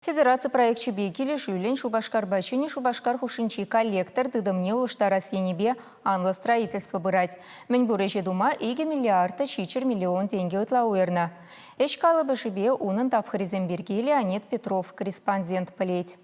Федераци проекчӗпе килӗшӳллӗн Шупашкарпа Ҫӗнӗ Шупашкар хушшинчи коллектор тытӑмне улӑштарас енӗпе анлӑ строительство пырать. Мӗнпур ӗҫе тума 2 миллиард та 700 миллион тенкӗ ытла уйӑрнӑ. Ӗҫ калӑпӑшӗпе унӑн тапхӑрӗсем пирки Леонид Петров корреспондент пӗлет.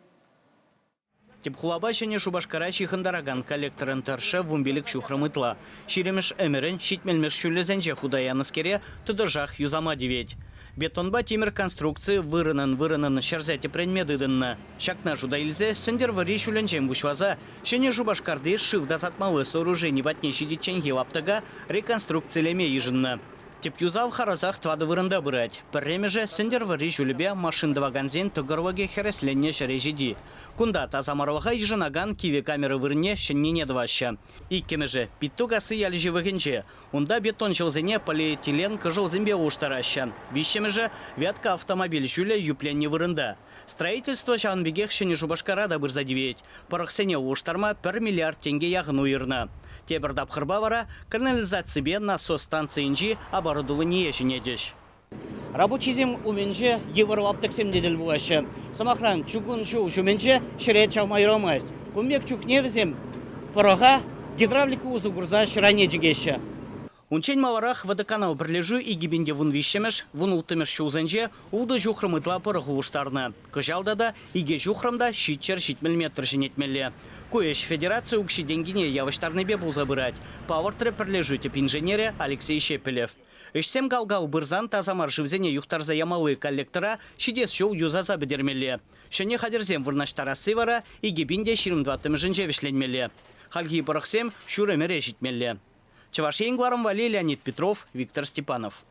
Тӗп хулапа Ҫӗнӗ Шупашкара ҫыхӑнтаракан коллекторӑн тӑршшӗ 15 ҫухрӑм ытла. Ҫирӗмӗш ӗмӗрӗн ҫитмӗлмӗш ҫулӗсенче хута янӑскере тӑтӑшах юсама тивет. Бетонпа тимӗр конструкци вырӑнӑн-вырӑнӑн ҫӗрсе тӗпренме тытӑннӑ. Ҫакна шута илсе Сӗнтӗрвӑрри ҫулӗнчен пуҫласа Ҫӗнӗ Шупашкарти шыв тасатмалли сооружени патне ҫитичченхи лаптӑка реконструкцилеме йышӑннӑ. Тӗп юсав харӑсах тӑватӑ вырӑнта пырать. Пӗрремӗшӗ Сӗнтӗрвӑрри ҫулӗпе машин тӑвакансен тӑкӑрлӑкӗ хӗресленнӗ ҫӗре ҫити. Кунта тасамарлӑха йышӑнакан кивӗ камера вырӑнне ҫӗннине тӑваҫҫӗ. Иккӗмӗшӗ Питтукасси ялӗ ҫывӑхӗнче. Унта бетон ҫӑлсене полиэтилен кӑшӑлсемпе улӑштараҫҫӗ. Виҫҫӗмӗшӗ Вятка автомобиль ҫулӗ юпленнӗ вырӑнта. Строительство ҫавӑн пекех Ҫӗнӗ Шупашкара та пырса тивет. Пӑрӑхсене улӑштарма пӗр миллиард тенке яхӑн уйӑрнӑ. Тепӗр тапхӑрпа вара канализаципе насос станцийӗнчи оборудование ҫӗнетӗҫ. Рабочисем умӗнче йывӑр лаптӑксем те тӗл пулаҫҫӗ. Сӑмахран, чукун ҫул ҫумӗнче ҫӗре чавма юрамасть. Кун пек чухне вӗсем пӑрӑха гидравлика усӑ курса ҫӗр айне чикеҫҫӗ. Унччен маларах Водоканал пӗрлешӳ 2013-мӗш, 16-мӗш ҫулсенче ултӑ ҫухрӑм ытла пӑрӑх улӑштарнӑ. Кӑҫал тата икӗ ҫухрӑм та 770 метр ҫӗнетмелле. Ку ӗҫ федераци укҫи-тенкине явӑҫтарнипе пулса пырать, палӑртрӗ пӗрлешӳ тӗп инженерӗ Алексей Щепелев. Ӗҫсем кал-кал пырсан таса мар шывсене юхтарса ямалли коллектора ҫитес ҫул юсаса пӗтермелле. Ҫӗнӗ хатӗрсем вырнаҫтарасси вара 2024-мӗшӗнче вӗҫленмелле. Хальхи пӑрӑхсем ҫур ӗмӗре ҫитмелле. Чӑваш Ен кӑларӑм валли Леонид Петров, Виктор Степанов.